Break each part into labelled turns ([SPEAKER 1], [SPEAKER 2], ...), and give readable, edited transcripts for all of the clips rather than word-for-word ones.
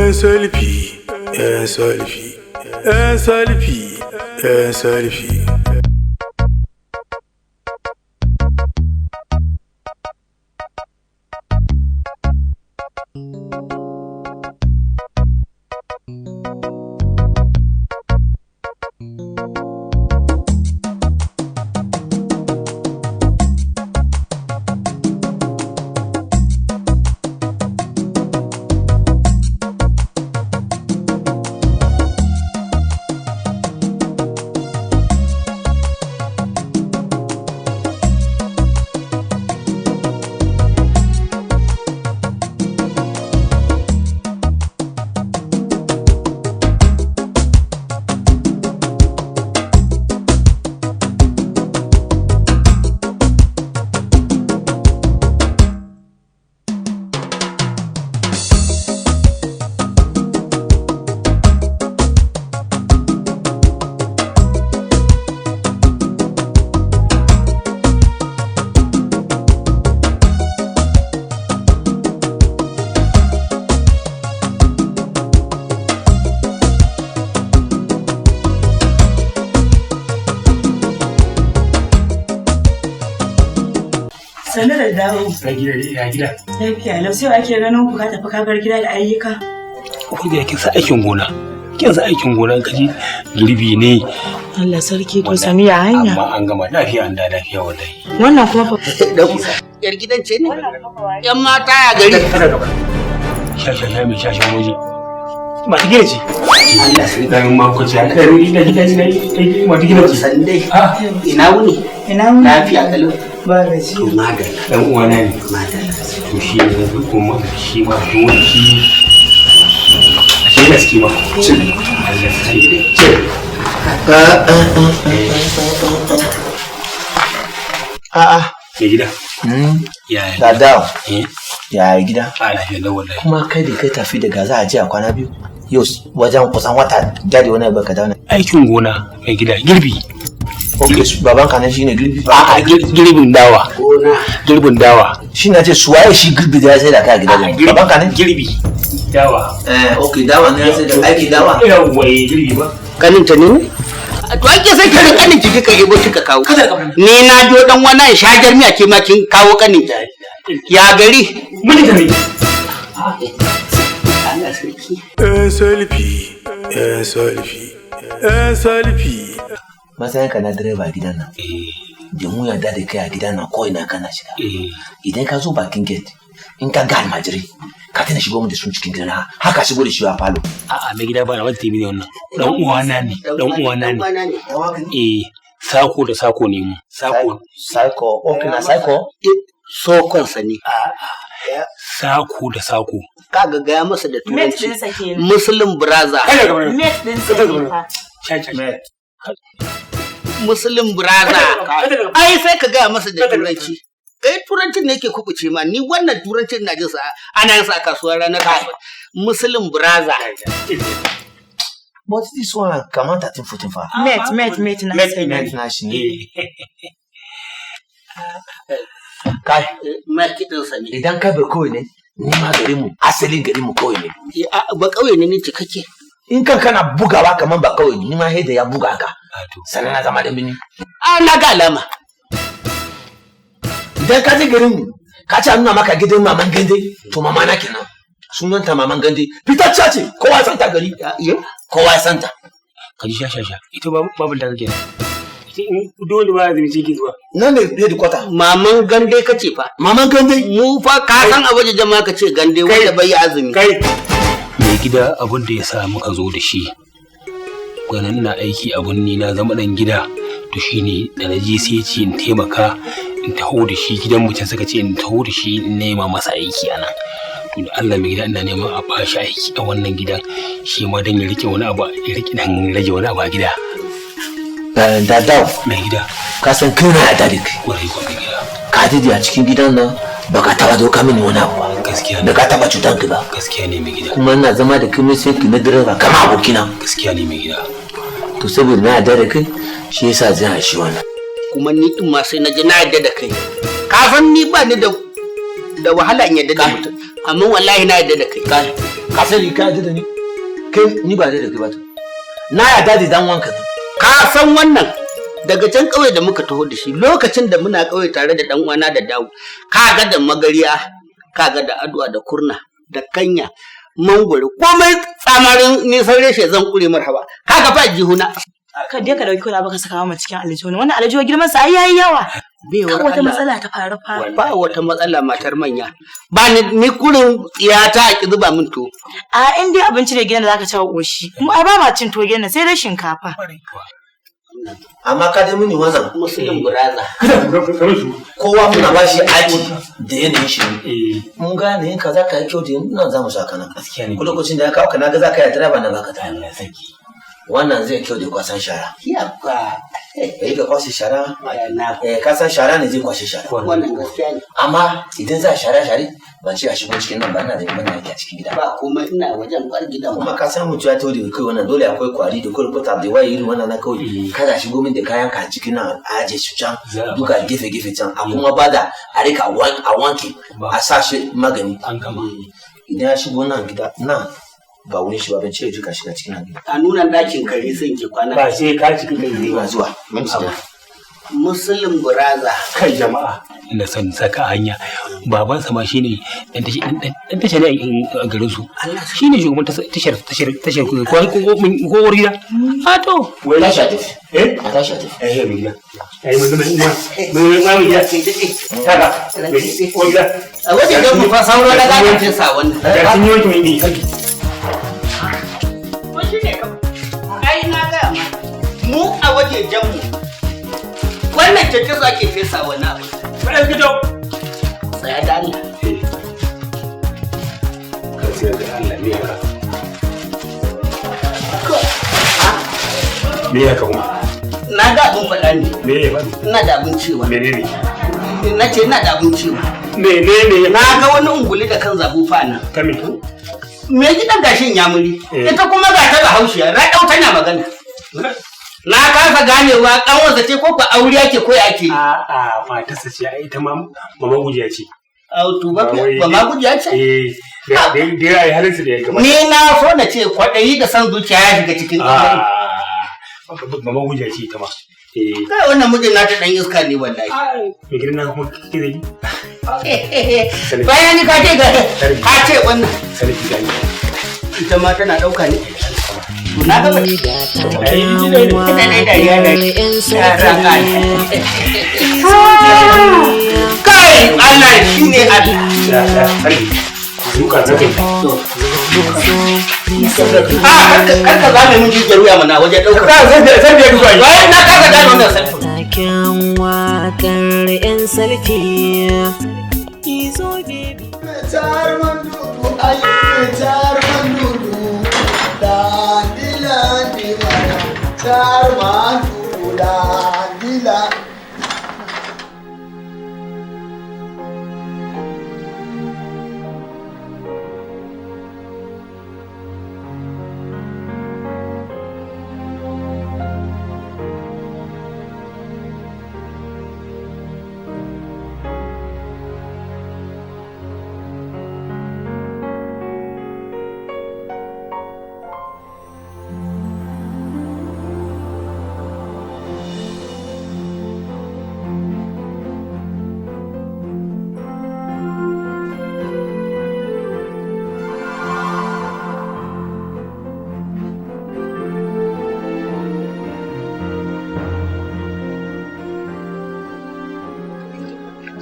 [SPEAKER 1] 'Yan selfie, 'yan selfie, 'yan selfie, 'yan selfie.
[SPEAKER 2] Sannu da dawo.
[SPEAKER 3] Ya gida.
[SPEAKER 2] Lafiya lau, sai ake ganin ku ka tafi ka bar gida da ayyuka.
[SPEAKER 3] Ko kin sa aikin gona. Kin sa aikin gona kaji girbi ne.
[SPEAKER 2] Allah sarki, to sani ya hanya.
[SPEAKER 3] Amma an gama lafiya, an da lafiya wallahi.
[SPEAKER 2] Wannan kuma fa.
[SPEAKER 4] Yar gidan ce ne? Yan mata ya gari.
[SPEAKER 3] Sha sha sha mai sha sha waje. Masu gina ce. Allah sai dan makoci. Dan ina gida ne masu gina ce.
[SPEAKER 4] Sandai.
[SPEAKER 3] Ah,
[SPEAKER 4] Ina wuni?
[SPEAKER 2] Ina wuni?
[SPEAKER 4] Lafiya kalau.
[SPEAKER 2] Ba gaji.
[SPEAKER 4] To madalla.
[SPEAKER 3] Dan uwana ne.
[SPEAKER 4] Madalla.
[SPEAKER 3] To shi ne kuma shi ma dole shi. Ashe gaske ma. Allah sai. Ce.
[SPEAKER 5] A'a.
[SPEAKER 3] Mai gida. Ya
[SPEAKER 5] Da dawo.
[SPEAKER 3] Eh.
[SPEAKER 5] Ya gida.
[SPEAKER 3] A lafiya lau wallahi.
[SPEAKER 5] Kuma kai da kai tafi daga za a je a kwana biyu. Yau wajen kusan wata dadi wani baka dawo.
[SPEAKER 3] Aikin gona mai gida, girbi.
[SPEAKER 5] Ok, baban ka ne shine girbi.
[SPEAKER 3] A'a, girbin dawa.
[SPEAKER 4] Gona.
[SPEAKER 3] Girbin dawa.
[SPEAKER 5] Shi na ce suwaye shi girbi da ya sai da kai a gida ne. Baban ka ne?
[SPEAKER 3] Girbi dawa.
[SPEAKER 5] Eh, ok, dawa ne ya sai da aiki dawa.
[SPEAKER 3] Yawwa, eh, girbi ba.
[SPEAKER 4] Kaninta ne ne? To ake sai kirin kanin ki kika ebo kika kawo. Ni na jo dan wani in sha jarmiya ke ma kin kawo kanin ki. Ya gari.
[SPEAKER 3] Mijinta ne.
[SPEAKER 4] Allah sarki.
[SPEAKER 1] 'Yan selfie, 'yan selfie, 'yan selfie.
[SPEAKER 5] Matsayin ka na direba a gidan nan.
[SPEAKER 3] Eh,
[SPEAKER 5] Da mu yarda da kai a gidan nan ko ina kana shiga.
[SPEAKER 3] eh.
[SPEAKER 5] Idan ka zo bakin gate, in ka ga almajiri, ka tana shigo mu da su cikin gidan, haka shigo da shi a falo.
[SPEAKER 3] A'a, mai gida, ba na wata ne wannan. Dan uwana ne, dan uwana ne.
[SPEAKER 4] Uwana ne.
[SPEAKER 3] Eh, sako da sako ne mu. Sako.
[SPEAKER 5] Psycho, ok na psycho.
[SPEAKER 4] Sokonsa ne.
[SPEAKER 3] Sako da sako.
[SPEAKER 4] Kaga gaya masa da
[SPEAKER 2] Mate
[SPEAKER 4] turanci.
[SPEAKER 2] ɗinsa kenan.
[SPEAKER 4] Muslim brother.
[SPEAKER 2] Mate ɗinsa ne fa.
[SPEAKER 3] Sha sha sha.
[SPEAKER 4] Muslim brother. Ai sai ka gaya masa da turanci. Eh, turancin ne yake kubuce ma, ni wannan turancin na jin sa ana yin sa a kasuwa ranar kasuwa. Muslim brother.
[SPEAKER 5] But this one kamar 13 14 fa.
[SPEAKER 2] Mate, mate, mate na
[SPEAKER 3] Mate,
[SPEAKER 2] sani.
[SPEAKER 5] Mate na shi ne.
[SPEAKER 3] Eh,
[SPEAKER 5] Kai,
[SPEAKER 4] Mate ɗinsa ne.
[SPEAKER 5] idan kai bai kawai ne, ni ma garin mu, asalin garin mu kawai ne.
[SPEAKER 4] Eh, ba kauye ne ni cikakke.
[SPEAKER 5] In kan kana bugawa kaman ba kawai ne, ni ma da ya buga haka.
[SPEAKER 3] a to.
[SPEAKER 5] Sannan na zama da bini.
[SPEAKER 4] A na ga alama.
[SPEAKER 5] Idan ka je garin mu, ka ce a nuna maka gidan maman gande, to mama na kenan. Sunanta maman gande. Fitacciya ce, kowa ya santa gari.
[SPEAKER 4] Ye?
[SPEAKER 5] Kowa ya santa.
[SPEAKER 3] Ka ji sha sha sha. Ita babu babu da kake. Ita in dole ba azumi ce ke zuwa.
[SPEAKER 5] Nan ne headquarter.
[SPEAKER 4] Maman gande kace fa.
[SPEAKER 5] Maman gande.
[SPEAKER 4] Mu fa ka san a waje jama'a ka ce gande wanda bai yi azumi.
[SPEAKER 3] Kai. Mai gida, abin da ya sa muka zo da shi. Ganin ina aiki abun ni na zama dan gida. To shine da na je sai ya ce in taimaka in taho da shi gidan mu, can suka ce in taho da shi in nema masa aiki a nan. To da Allah mai gida, ina neman a bashi aiki a wannan gidan shi ma dan ya rike wani abu, ya rike dan rage wani abu a gida.
[SPEAKER 5] Da dawo.
[SPEAKER 3] Mai gida.
[SPEAKER 5] Ka san kai na da kai.
[SPEAKER 3] Kwarai kwa mai gida.
[SPEAKER 5] Ka dade a cikin gidan nan baka taba doka mini wani abu ba.
[SPEAKER 3] Gaskiya ne.
[SPEAKER 5] Da ka taba cutan ki ba.
[SPEAKER 3] Gaskiya ne mai gida.
[SPEAKER 5] Kuma ina zama da kai sai ki na direba kama abokina.
[SPEAKER 3] Gaskiya ne mai gida.
[SPEAKER 5] To saboda na yarda da kai shi yasa zan shi wannan.
[SPEAKER 4] Kuma ni din ma sai na ji na yarda da kai. Ka san ni ba ni da wahala in yarda da mutum. Amma wallahi na yarda da kai.
[SPEAKER 5] Ka sani ka yarda da ni? Kai ni ba da kai ba to. Na yarda da dan wanka ne.
[SPEAKER 4] Ka san wannan daga can ƙauye da muka taho da shi lokacin da muna ƙauye tare da dan uwana da dawo, ka ga da magariya, ka ga da aduwa da kurna da kanya, mangwaro, komai tsamarin nisan reshe zan kure marhaba. Ka ga fa jihuna.
[SPEAKER 2] Ka je ka dauki kula baka saka mu cikin aljihu. Wannan aljihu girman sa ai yayi yawa.
[SPEAKER 4] Baiwar
[SPEAKER 2] Kan wata
[SPEAKER 4] Allah.
[SPEAKER 2] matsala ta faru fa.
[SPEAKER 4] Ba wata matsala, matar manya. Ba ni ni kurin tsiyata a ki zuba min tuwo.
[SPEAKER 2] A in dai abinci ne gidan da zaka ci koshi. Mu ai ba ma cin tuwo gidan nan, sai dai shinkafa.
[SPEAKER 5] Amma ka dai mini wannan.
[SPEAKER 4] Muslim brother.
[SPEAKER 5] Kowa muna ba shi aiki da yanayin shi ne.
[SPEAKER 3] Eh.
[SPEAKER 5] Mun gane yin kaza ka yi kyau da yanzu nan za mu saka nan.
[SPEAKER 3] Gaskiya ne.
[SPEAKER 5] Ko lokacin da ya kawo ka na ga za ka yi direba na baka taya.
[SPEAKER 3] Allah sarki.
[SPEAKER 5] Wannan zai kyau da kwasan shara.
[SPEAKER 4] Yabba.
[SPEAKER 5] Ya ka kwashe shara.
[SPEAKER 4] Na
[SPEAKER 5] Eh, ka san shara ne zai kwashe shara.
[SPEAKER 4] wannan gaskiya ne.
[SPEAKER 5] Amma idan za a share share ban ce a shigo cikin nan ba, ina da muna yake a cikin gida.
[SPEAKER 4] Ba komai, ina wajen bar gidan
[SPEAKER 5] Kuma ka san mutum ya taho daga kai wannan dole akwai kwari da kurkuta da waye irin wannan na kawai. Kada shigo min da kayan ka cikin nan a aje su can
[SPEAKER 3] Za a
[SPEAKER 5] duka gefe gefe can a kuma bada a rika a wanke a sa shi magani.
[SPEAKER 3] An gama.
[SPEAKER 5] Idan ya shigo nan gida nan ba wurin shi ba, ban ce ya jika shiga cikin nan gida.
[SPEAKER 4] A nuna ɗakin kare sun ke kwana.
[SPEAKER 3] Ba sai ka cika kai zai
[SPEAKER 5] Ba zuwa minti da.
[SPEAKER 4] Muslim brother.
[SPEAKER 3] Kai jama'a ina son saka hanya, babansa ma shine dan tashi dan tasha ne a garin su, shine shugaban tashar tashar tashar ko ko ko gida a to.
[SPEAKER 5] Tashi a tafi.
[SPEAKER 3] Eh.
[SPEAKER 5] A tashi a tafi.
[SPEAKER 3] Eh, mai gida ai mun mun mun mun gida kaga mai ko gida.
[SPEAKER 4] A wajen don mu fa sauro na za ka fesa wannan.
[SPEAKER 3] Da sun yi wanki mai bi.
[SPEAKER 4] To shi ne kawai. Ai na gaya ma. Mu a wajejen mu wannan keke za ke fesa wannan abu.
[SPEAKER 3] Ai gido.
[SPEAKER 4] Tsaya da Allah.
[SPEAKER 3] Ka sai da Allah, me haka, me haka kuma?
[SPEAKER 4] Na ga abin faɗa ne.
[SPEAKER 3] Me ya faɗi?
[SPEAKER 4] Ina da abin cewa.
[SPEAKER 3] Menene?
[SPEAKER 4] Na ce ina da abin cewa.
[SPEAKER 3] Menene?
[SPEAKER 4] Na ga wani unguli da kan zabu fa nan.
[SPEAKER 3] Kame.
[SPEAKER 4] Me gidan gashin ya muri.
[SPEAKER 3] Eh.
[SPEAKER 4] Ita kuma ga ta bahaushiya, raɗau tana magana. Na kasa ganewa ƙanwarsa ce ko ko aure ake ko ya ake.
[SPEAKER 3] A'a, matarsa ce ai, ita ma mama gujiya ce.
[SPEAKER 4] Au, to ba ba ma gujiya ce?
[SPEAKER 3] Eh, da da da ai halin su da ya kamata.
[SPEAKER 4] Ni na so na ce kwaɗayi da son zuciya ya shiga cikin ƙasar.
[SPEAKER 3] Ah, mama gujiya ce ita ma. Eh.
[SPEAKER 4] Kai wannan mijin nata ɗan iska ne wallahi.
[SPEAKER 3] Mai gidan na kuma kike yi.
[SPEAKER 4] Bayan ni ka ce ga ka ce wannan
[SPEAKER 3] Sarki gani.
[SPEAKER 4] ita ma tana ɗauka ne. To na ga ba.
[SPEAKER 3] Ai, ji dai.
[SPEAKER 4] Ita dai dariya da Kai Allah shi ne Allah.
[SPEAKER 3] Da da sarki. Duka na kai.
[SPEAKER 4] A karka zame mun jijiyar wuya mana wajen ɗaukar.
[SPEAKER 3] Sai da sai da ya zuwa.
[SPEAKER 4] Wai na kasa gane wannan sarki.
[SPEAKER 6] Taken waƙar 'yan sarki. Izo baby.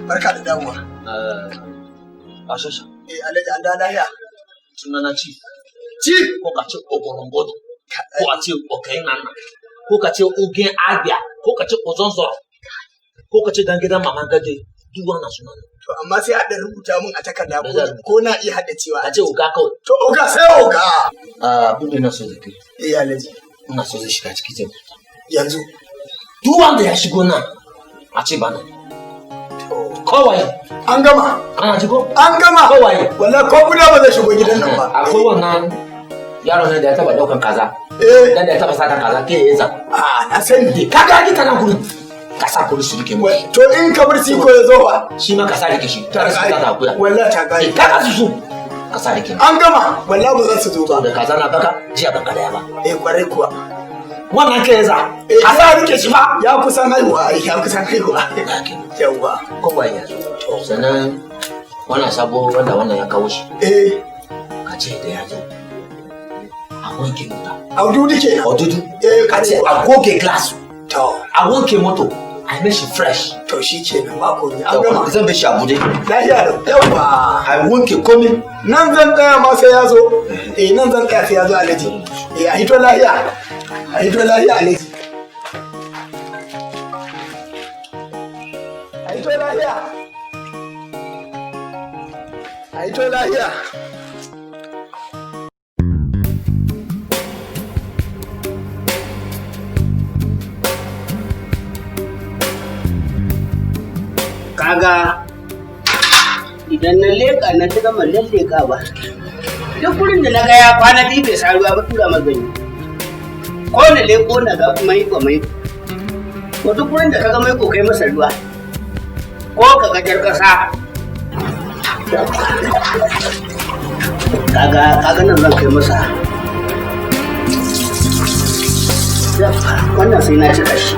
[SPEAKER 1] Barka da dawowa.
[SPEAKER 5] A shasha.
[SPEAKER 1] Eh, Alhaji, an dawo lafiya.
[SPEAKER 5] Sunana Chief.
[SPEAKER 1] Chief.
[SPEAKER 5] Ko ka ce Ogorongodo. Ko a ce Okenana. Ko ka ce Ogen Abia. Ko ka ce Ozonzoro. Ko ka ce dan gidan Maman Gade. Duk wannan sunana.
[SPEAKER 1] To amma sai a ɗan rubuta min a takarda
[SPEAKER 5] Da zan
[SPEAKER 1] ko na iya haddacewa.
[SPEAKER 5] Ka ce Oga kawai.
[SPEAKER 1] To oga sai oga.
[SPEAKER 5] Abin da ina so da kai.
[SPEAKER 1] Eh, Alhaji.
[SPEAKER 5] Ina so zai shiga cikin jam.
[SPEAKER 1] Yanzu.
[SPEAKER 5] Duk wanda ya shigo nan a ce ba nan. Kowaye.
[SPEAKER 1] An gama.
[SPEAKER 5] Ana ji ko?
[SPEAKER 1] An gama.
[SPEAKER 5] Kowaye.
[SPEAKER 1] Wallahi ko guda ba zai shigo gidan nan ba.
[SPEAKER 5] Akwai wannan yaron nan da ya taba daukan kaza.
[SPEAKER 1] Eh.
[SPEAKER 5] Dan da ya taba sata kaza ke yin sa.
[SPEAKER 1] Ah, na sani.
[SPEAKER 5] Ka ga kita nan gurin. Ka sa polisi su rike mu.
[SPEAKER 1] To in kamar siko ya zo ba.
[SPEAKER 5] Shi ma ka sa rike shi. Tare su ta akuya.
[SPEAKER 1] Wallahi ta gari.
[SPEAKER 5] Ka ga su su. Ka sa rike.
[SPEAKER 1] An gama, wallahi ba za su zo ba.
[SPEAKER 5] Da kaza na baka, jiya ban kada ya ba.
[SPEAKER 1] Eh, kwarai kuwa.
[SPEAKER 5] Wannan ke yasa.
[SPEAKER 1] Eh,
[SPEAKER 5] A sa rike shi ba.
[SPEAKER 1] Ya kusan haihuwa, ai, ya kusan haihuwa. Yawwa.
[SPEAKER 5] Kowa ya zo. Sannan wannan sabo wanda wannan ya kawo shi.
[SPEAKER 1] Eh,
[SPEAKER 5] Ka ce da ya zo. A wanke mota.
[SPEAKER 1] Aududu kenan.
[SPEAKER 5] Odudu.
[SPEAKER 1] Eh,
[SPEAKER 5] Ka ce a goge glass.
[SPEAKER 1] To,
[SPEAKER 5] A wanke moto. A make shi fresh.
[SPEAKER 1] to shi kenan ba komai. An gama.
[SPEAKER 5] Zan bi shi a bude.
[SPEAKER 1] Lafiya lau. Yawwa.
[SPEAKER 5] A wanke komai.
[SPEAKER 1] Nan zan tsaya ma sai ya zo. Eh, nan zan tsaya sai ya zo Alhaji. Eh, a hito lafiya. A hito lafiya Alhaji. A hito lafiya. A hito lafiya.
[SPEAKER 4] Kaga idan na leƙa na ta gama lalleka ba, duk gurin da na ga ya kwana biyu bai sa ruwa ba, tura mazanyi ko na leƙo na ga maiko maiko. Ko duk gurin da ka ga maiko kai masa ruwa, ko ka ga jar ƙasa. Kaga nan zan kai masa. Wannan sai na cika shi.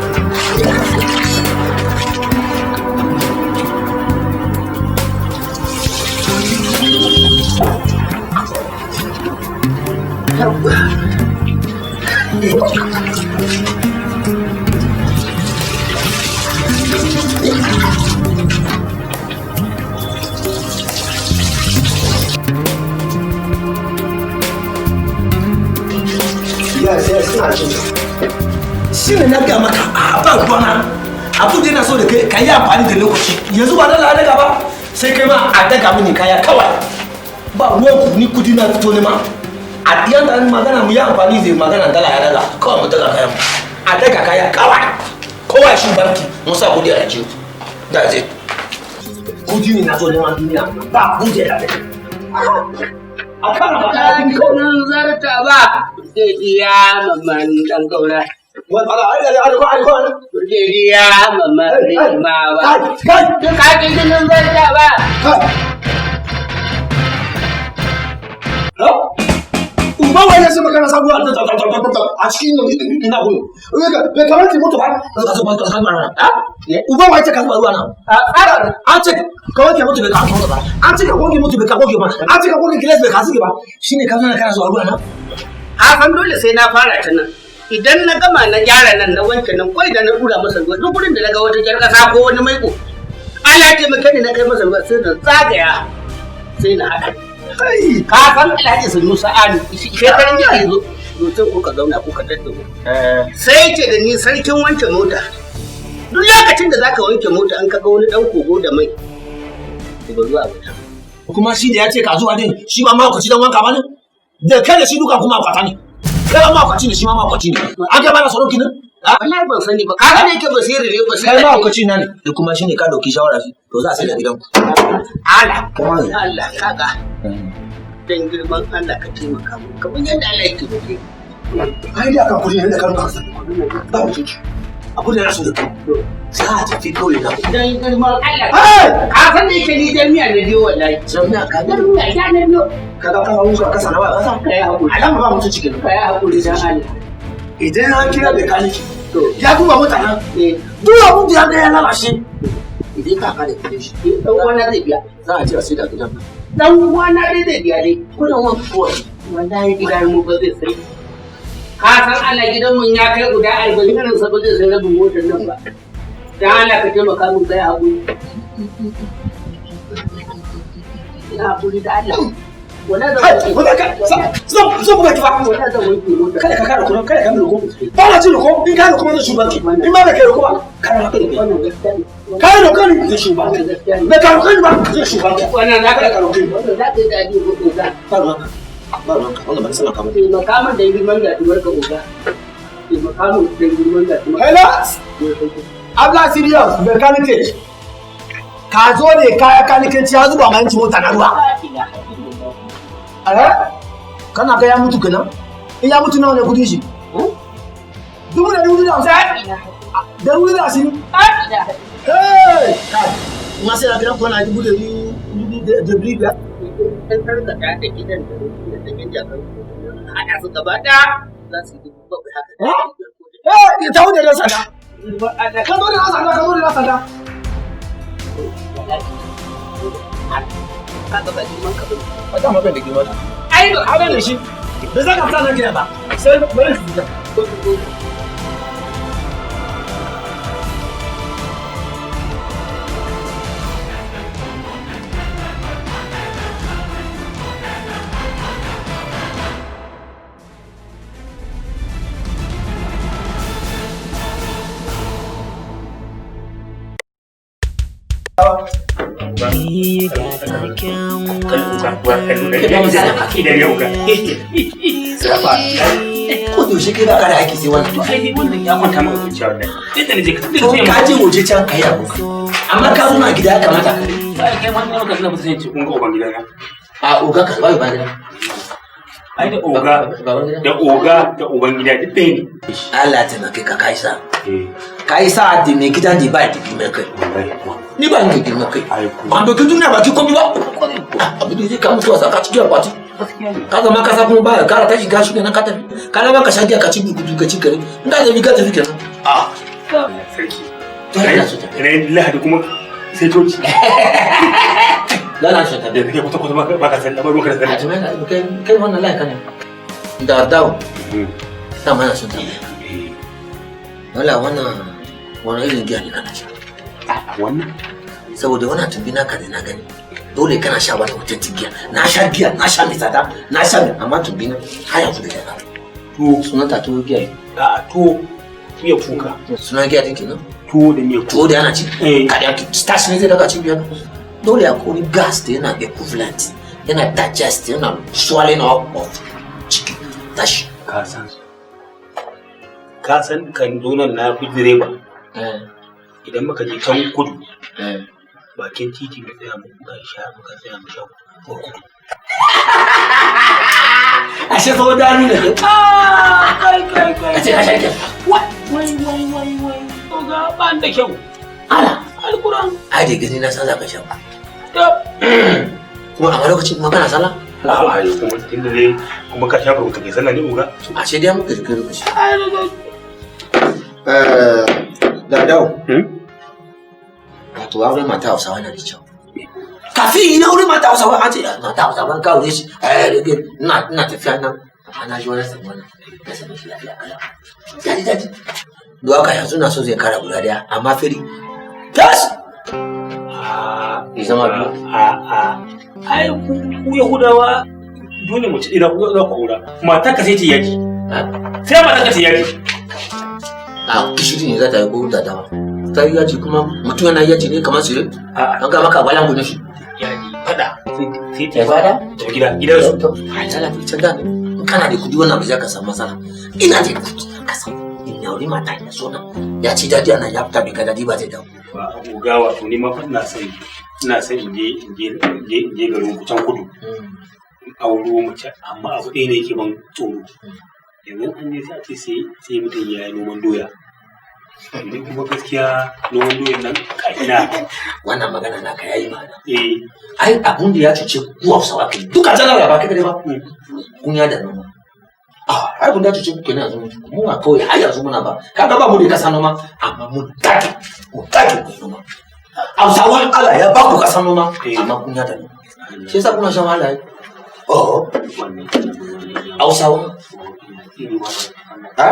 [SPEAKER 1] Yes, yes, ina jin ka.
[SPEAKER 5] Shi ne na gaya maka a ba ruwana. Abin da yana so da kai, ka yi amfani da lokaci. Yanzu ba dala daga ba, sai kai ma a daga mini kaya kawai. Ba ruwan ku, ni kudi na fito ne ma. A diyan da magana mu yi amfani da magana dala ya daga kawai, mu daga kayan mu. A daga kaya kawai. Kowa shi banki mun sa kudi a jiyo da zai kudi ne na zo neman duniya ba kudi da kai a kan ba
[SPEAKER 4] Ka nan zarta ba zai biya mamman dan gaura.
[SPEAKER 5] wani ala ai ai ai ai.
[SPEAKER 4] Zai biya mamman rima ba.
[SPEAKER 5] Kai.
[SPEAKER 4] Ka ki nan zarta ba.
[SPEAKER 5] Uba wai ne sai magana sabuwa a cikin ina gudu. Bai kamar ki mutu ba. Ka zuba ka zuba ruwa. Uba wai ce ka zuba ruwa na. An ce ka wanke mutu bai ka wanke ba. An ce ka goge mutu bai ka goge ba. An ce ka goge gilas bai ka zuge ba. Shine ka zo kana zuba ruwa na.
[SPEAKER 4] A san dole sai na fara ta nan. Idan na gama na gyara nan, na wanke nan, ko idan na dura masa ruwa, duk gurin da na ga wata jar kasa ko wani maiko, Allah ya taimake ni na kai masa ruwa, sai na zagaya sai na haɗa. Ka san Alhaji Sanusi Anu shekaran jiya ya zo sai kuka zauna kuka tattauna. Sai ce da ni sarkin wanke mota. Duk lokacin da zaka wanke mota an kaga wani dan kogo da mai, to ba zuwa ba.
[SPEAKER 5] Kuma shi da ya ce ka zuwa din, shi ba mahaukaci dan wanka ba ne? Da kai da shi duka kuma kwata ne. Kai ma mahaukaci ne, shi ma mahaukaci ne. An kai ba na tsoron ki ne?
[SPEAKER 4] Wallahi ban sani ba. Ka gane yake basiri ne basiri.
[SPEAKER 5] Kai mahaukaci na ne. Da kuma shi ne ka dauki shawara shi, to za a sai da gidanku.
[SPEAKER 4] Allah. Allah kaga. Dan girman Allah ka taimaka mu. Kamar yadda Allah ya taimake.
[SPEAKER 5] Ai da kan kudi ne da kan kansa. Ba mu ciki. Abu da rasu da kai. Za a tafi kawai na.
[SPEAKER 4] Dan girman Allah. Ka san da yake ni dan miya na biyo wallahi.
[SPEAKER 5] Jami'a ka
[SPEAKER 4] Dan miya ya na biyo.
[SPEAKER 5] Ka ga kawo ka kasa na ba kasa.
[SPEAKER 4] Kai hakuri.
[SPEAKER 5] Alama ba mutum cikin.
[SPEAKER 4] Kai hakuri dan Allah.
[SPEAKER 5] Idan an kira mekaniki.
[SPEAKER 4] To.
[SPEAKER 5] Ya duba mutanen.
[SPEAKER 4] Eh.
[SPEAKER 5] Duk abun da ya ga ya lalace. Idan ka kare kudin shi.
[SPEAKER 4] Dan uwana zai biya.
[SPEAKER 5] Za a ce a sai da gidan.
[SPEAKER 4] Dan uwana dai zai biya dai.
[SPEAKER 5] Kudin wani kuwa.
[SPEAKER 4] Wallahi gidan mu ba zai sai. Ka san Allah gidan mun ya kai guda 40, irin sa ba zai sai rabin motar nan ba. Dan Allah ka taimaka mun, kai hakuri. Ina hakuri da Allah. Wallahi zan
[SPEAKER 5] Kai,
[SPEAKER 4] wanke.
[SPEAKER 5] wanda ka zan zan buga ki fa.
[SPEAKER 4] Wallahi zan wanke motar.
[SPEAKER 5] Kada ka kare kuma, kada ka roko. Ba na cin roko, in ka roko zan shubanki. In ma ba ka roko ba, kana na kai.
[SPEAKER 4] Wannan gaskiya ne.
[SPEAKER 5] Ka roko ni zan shubanki.
[SPEAKER 4] Wannan gaskiya ne.
[SPEAKER 5] Ba ka roko ni ba zan shubanki.
[SPEAKER 4] Wannan za ka
[SPEAKER 5] Kada ka roke ni.
[SPEAKER 4] Wannan za ka yi daɗi ko oga.
[SPEAKER 5] Ba ruwanka. Ba ruwanka. Wannan ba sanar ka ba.
[SPEAKER 4] Taimaka min da girman gatuwar ka oga. Taimaka min da girman gatuwar.
[SPEAKER 5] Hello? Abla serious, mechanic. Ka zo ne kaya kanikanci ya zuba ma yanci mota na ruwa. Eh? Kana ga ya mutu kenan? In ya mutu nawa ne kudin shi? 450? 420? Hey! Kai, ma sai na gidan kwana 500.
[SPEAKER 4] In kan tarkata da gidan da da ɗanyen jakar haɗa su gaba ɗaya za su yi 7,000 haka.
[SPEAKER 1] Eh, ta wuce da sanda. Ka zo da sanda, ka zo da sanda.
[SPEAKER 4] Ka ga ba girman ka bane.
[SPEAKER 1] Ba ta mafi da girman. Ai, ba da shi. Ba za ka fita nan gida ba. Sai bari su fita.
[SPEAKER 5] Ko da yaushe kai ba ka da aiki sai wannan.
[SPEAKER 3] To ai dai wannan ya kwanta maka zuciya wallahi. Yadda na je ka
[SPEAKER 5] To ka je waje can ka yi abu. Amma ka zo na gida ya kamata ka yi.
[SPEAKER 3] Ai kai wannan maka suna sai ce kun ga uban gidana.
[SPEAKER 5] A oga ka ba ba gida.
[SPEAKER 3] Ai da oga da oga da uban gida duk ɗaya ne.
[SPEAKER 5] Allah ya taimake ka kai sa. Kai sa da mai gidan da ba da girman kai. Ni ba ni da girman kai. Ban doki duniya baki komai ba. Abu da zai kama mutuwa ka ci giyar baki. Ka zama kasa kuma baya kara tashi gashi kenan ka tafi. Ka zama ka sha giya ka ci burkutu ka ci kare. In ka tafi ka tafi kenan. Ah.
[SPEAKER 3] Sarki.
[SPEAKER 5] To ina so tafi.
[SPEAKER 3] Ran Lahadi kuma sai coci.
[SPEAKER 5] Lala shi tafi.
[SPEAKER 3] Da kake kwata kwata ba ka san ba ruwanka da
[SPEAKER 5] A
[SPEAKER 3] sallah.
[SPEAKER 5] jama'a kai kai wannan laika ne. Da dawo. Ta mana son tafi. Wala wannan wani irin giya ne kana sha.
[SPEAKER 3] Wannan?
[SPEAKER 5] Saboda wannan tumbi naka da na gani. Dole kana sha wani authentic giya. Na sha giya, na sha mai tsada, na sha mai amma tumbi na har yanzu bai daga.
[SPEAKER 3] Tuwo.
[SPEAKER 5] Sunan ta tuwo giya.
[SPEAKER 3] A'a tuwo miya kuka.
[SPEAKER 5] Sunan giya din kenan?
[SPEAKER 3] Tuwo da miya kuka.
[SPEAKER 5] Tuwo da yana ci. Kada ki starch ne zai daga ci biyar. Dole akwai wani gas da yana equivalent, yana digest, yana swallowing up of ciki. Tashi.
[SPEAKER 3] Ka san. Ka san kan zo nan na fi direba. Idan muka je can kudu. Bakin titi mu tsaya mu muka sha muka tsaya mu sha burkutu.
[SPEAKER 5] Ashe fa wadani ne.
[SPEAKER 3] Kai kai kai.
[SPEAKER 5] Kace ka sha giya.
[SPEAKER 3] Wai wai wai wai wai. Oga ban da kyau.
[SPEAKER 5] Ala.
[SPEAKER 3] Alquran.
[SPEAKER 5] Ai da gani na san za ka sha. Kuma a lokacin kuma kana sallah?
[SPEAKER 3] A'a ai kuma tunda dai kuma ka sha burkutu kai sallah ne oga.
[SPEAKER 5] Ashe dai muka jikin lokaci. Da dawo. Wato aure mata Hausawa na da kyau. Kafin yi na aure mata Hausawa an ce mata Hausawa ka aure shi eh rage ina ina tafiya nan amma na ji wani sami wannan na sami shi lafiya kala. Daji daji. Don haka yanzu na so zai kara guda daya amma feri. Tas! Ya zama biyu.
[SPEAKER 3] A'a. Ai ku Yahudawa dole mu ci ina ku za ku aura. Matar ka sai ce yaji. Sai matar ka ce yaji.
[SPEAKER 5] A gishiri ne za ta yi ko da dama. Ta yi yaji kuma mutum yana yaji ne kamar sire. An ga maka balangu ne shi.
[SPEAKER 3] Yaji fada. Sai ta
[SPEAKER 5] Ya fada?
[SPEAKER 3] Ta gida gidansu.
[SPEAKER 5] Ai tana fi can da ne. In kana da kudi wannan ba za ka samu matsala. Ina da kudi ka samu. In yauri mata ya so na. Ya ci daɗi ana ya fita bai ga daɗi ba zai dawo.
[SPEAKER 3] Ba oga wato ni ma fa ina son ina son in je in je in je in je garin ku can kudu. In auro mace amma abu ɗaya ne yake ban tsoro. Yanzu an je sai a ce sai sai mutum ya yi noman doya. Ni kuma gaskiya noman doyan nan ka ina.
[SPEAKER 5] Wannan magana naka yayi ma'ana.
[SPEAKER 3] Eh.
[SPEAKER 5] Ai abun da ya cuce ku Hausawa kai duka janar ba kai kadai ba. Kun ya da noma. Ah, ai abun da ya cuce ku kenan yanzu mu a kawai har yanzu muna ba. Kaga ba mu da kasa noma amma mun dage mu dage ku noma. Hausawan Allah ya ba ku kasa noma amma kun ya da noma. Shi yasa kuna shan wahala ai. Oh. Hausawa. Ha?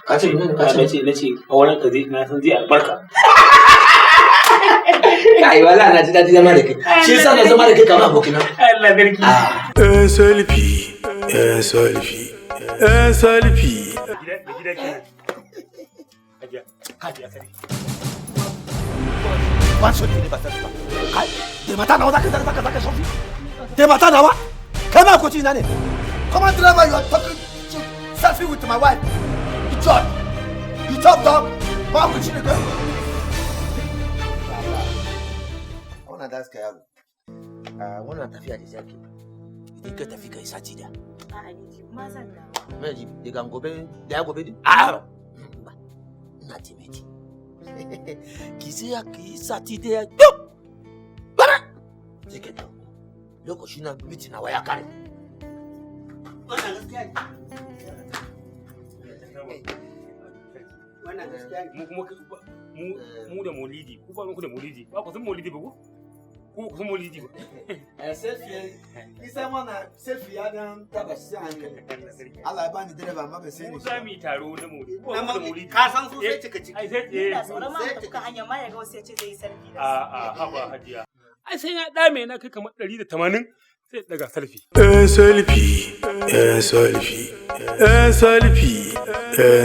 [SPEAKER 5] Ka ce menene ka ce?
[SPEAKER 3] Na ce auren ka zai na san zai albarka.
[SPEAKER 5] Kai wala na ji daɗi zama da kai. Shi yasa na zama da kai kamar abokina.
[SPEAKER 3] Allah sarki.
[SPEAKER 7] Eh selfie, eh selfie, eh selfie.
[SPEAKER 3] Gida kenan. Hajiya, hajiya sani.
[SPEAKER 1] Ban so ne ba selfie ba. Kai, da mata nawa zaka zaka zaka selfie? Da mata nawa? Kai ma ko ci na ne? Come on driver, you are talking to selfie with my wife. You chop. You chop dog. Ba ku ci ne kai.
[SPEAKER 5] Wannan da suka yaro. Wannan tafiya da zaki. Idan ka tafi kai sati da.
[SPEAKER 2] A'a ni ji ma zan dawo.
[SPEAKER 5] Mai ji daga gobe da ya gobe a ba ina taimaki. Ki sai ki sati da duk. Bara. Sai ka dawo.
[SPEAKER 1] Lokaci na meeting nawa ya kare.
[SPEAKER 4] Wannan gaskiya ne. Wannan gaskiya ne.
[SPEAKER 3] Mu kuma mu da maulidi, ku ba ku da maulidi, ba ku san maulidi ba, ku ku san maulidi ba.
[SPEAKER 1] Eh, selfie isa mana, selfie ya dan taba shi a hankali. Allah ya bani direba amma bai sai
[SPEAKER 3] Mu
[SPEAKER 1] ni.
[SPEAKER 3] za mu yi taro na maulidi, ku
[SPEAKER 4] Na
[SPEAKER 3] ba ku da
[SPEAKER 4] maulidi,
[SPEAKER 3] maulidi.
[SPEAKER 4] ka san su sai cika ciki.
[SPEAKER 3] Ai sai eh.
[SPEAKER 2] Ina tsoron ma mu tafi kan hanya ma ya ga wasu ya ce zai yi selfie da
[SPEAKER 3] A
[SPEAKER 2] su.
[SPEAKER 3] a haba hajiya, ai sai na dame na kai kamar 180 sai daga selfie.
[SPEAKER 7] 'Yan selfie, 'yan selfie, 'yan selfie, 'yan